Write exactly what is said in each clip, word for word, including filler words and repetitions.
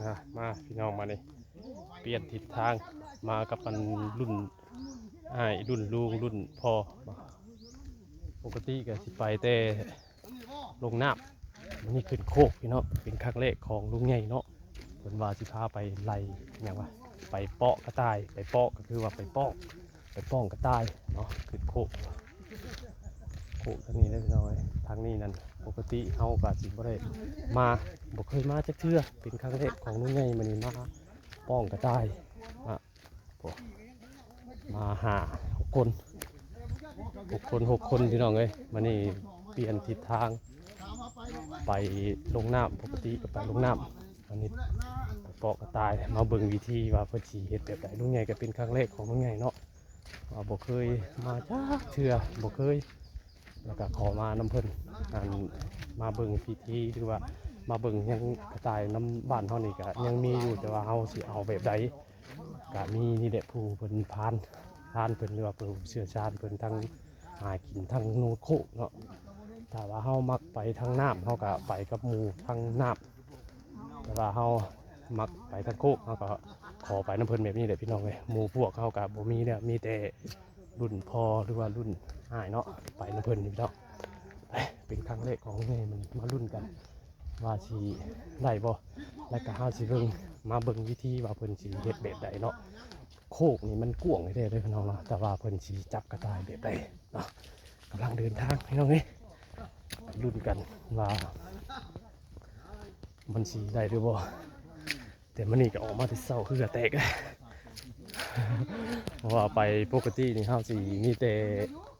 อ่ะ มาพี่น้องมานี่ เปลี่ยนทิศทาง มากับอันรุ่นอ้าย รุ่นลุง รุ่นพ่อ ปกติก็สิไปแต่ลงน้ำ มันนี่ขึ้นโคกพี่น้อง เป็นครั้งแรกของลุงใหญ่เนาะ เพิ่นว่าสิพาไปไล่หยังวะ ไปเปาะกระต่าย ไปเปาะก็คือว่าไปปอก ไปป้องกระต่ายเนาะ ขึ้นโคก โคกทางนี้เด้อพี่น้องเอ้ย ทางนี้นั่น ปกติเฮาก็สิบ่ได้มา บ่เคยมาจักเทื่อ เป็นครั้งแรกของลุงใหญ่ มื้อนี้มาป้องกระต่าย อ่ะ โอ้ มาห้า หกคน หกคน หกคนพี่น้องเอ้ย มื้อนี้เปลี่ยนทิศทาง ไปลงน้ำ ปกติก็ไปลงน้ำ อันนี้ไปเปาะกระต่าย มาเบิ่งวิธีว่าเพิ่นสิเฮ็ดแบบใด ลุงใหญ่ก็เป็นครั้งแรกของลุงใหญ่เนาะ ว่าบ่เคยมาจักเทื่อ บ่เคย แล้วก็ขอมานำเพิ่น อัน มาเบิ่งพิธี หรือว่ามาเบิ่งหยังกระต่ายนำบ้านเฮานี่ก็ยังมีอยู่ แต่ว่าเฮาสิเอาแบบใด ก็มีนี่แหละผู้เพิ่นพาน พานเพิ่น หรือว่าผู้เชี่ยวชาญเพิ่น ทั้งหากินทั้งโนโคกเนาะ ถ้าว่าเฮามักไปทางน้ำ เฮาก็ไปกับหมู่ทางน้ำ แต่ว่าเฮามักไปทางโคก เฮาก็ขอไปนำเพิ่นแบบนี้แหละพี่น้องเอ้ย หมู่พวกเฮาก็บ่มีแล้ว มีแต่รุ่นพ่อหรือว่ารุ่นอ้ายเนาะ ไปนำเพิ่นนี่พี่น้อง ไป เป็นครั้งแรกของแม่มัน มาลุ้นกัน ว่าสิได้บ่ แล้วก็เฮาสิเบิ่ง มาเบิ่งวิธีว่าเพิ่นสิเฮ็ดแบบใดเนาะ โคกนี่มันกว้างแท้เด้อพี่น้องเนาะ แต่ว่าเพิ่นสิจับกระต่ายแบบใดเนาะ กำลังเดินทางพี่น้องเอ้ย ไปลุ้นกันว่า มันสิได้หรือบ่ แต่มื้อนี้ก็ออกมาแต่เช้า เหื่อแตก เพราะว่าไปปกตินี่เฮาสิมีแต่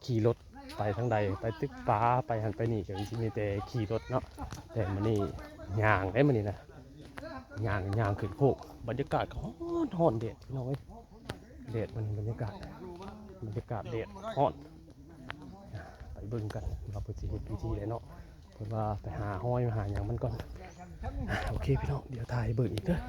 ขี่รถไปทางใด ไปตึกปลา ไปหั้นไปนี่ ก็สิมีแต่ขี่รถเนาะ แต่มื้อนี้ย่างเด้ มื้อนี้นะ ย่าง ย่างขึ้นโคก บรรยากาศก็ฮ้อน ฮ้อนแดดพี่น้องเอ้ย แดด มื้อนี้บรรยากาศ บรรยากาศแดดฮ้อน ไปเบิ่งกันว่าเพิ่นสิเฮ็ดพิธีใดเนาะ เพิ่นว่าไปหาหอยมาหาหยังมันก่อน อ่ะ โอเคพี่น้อง เดี๋ยวถ่ายให้เบิ่งอีกเด้อ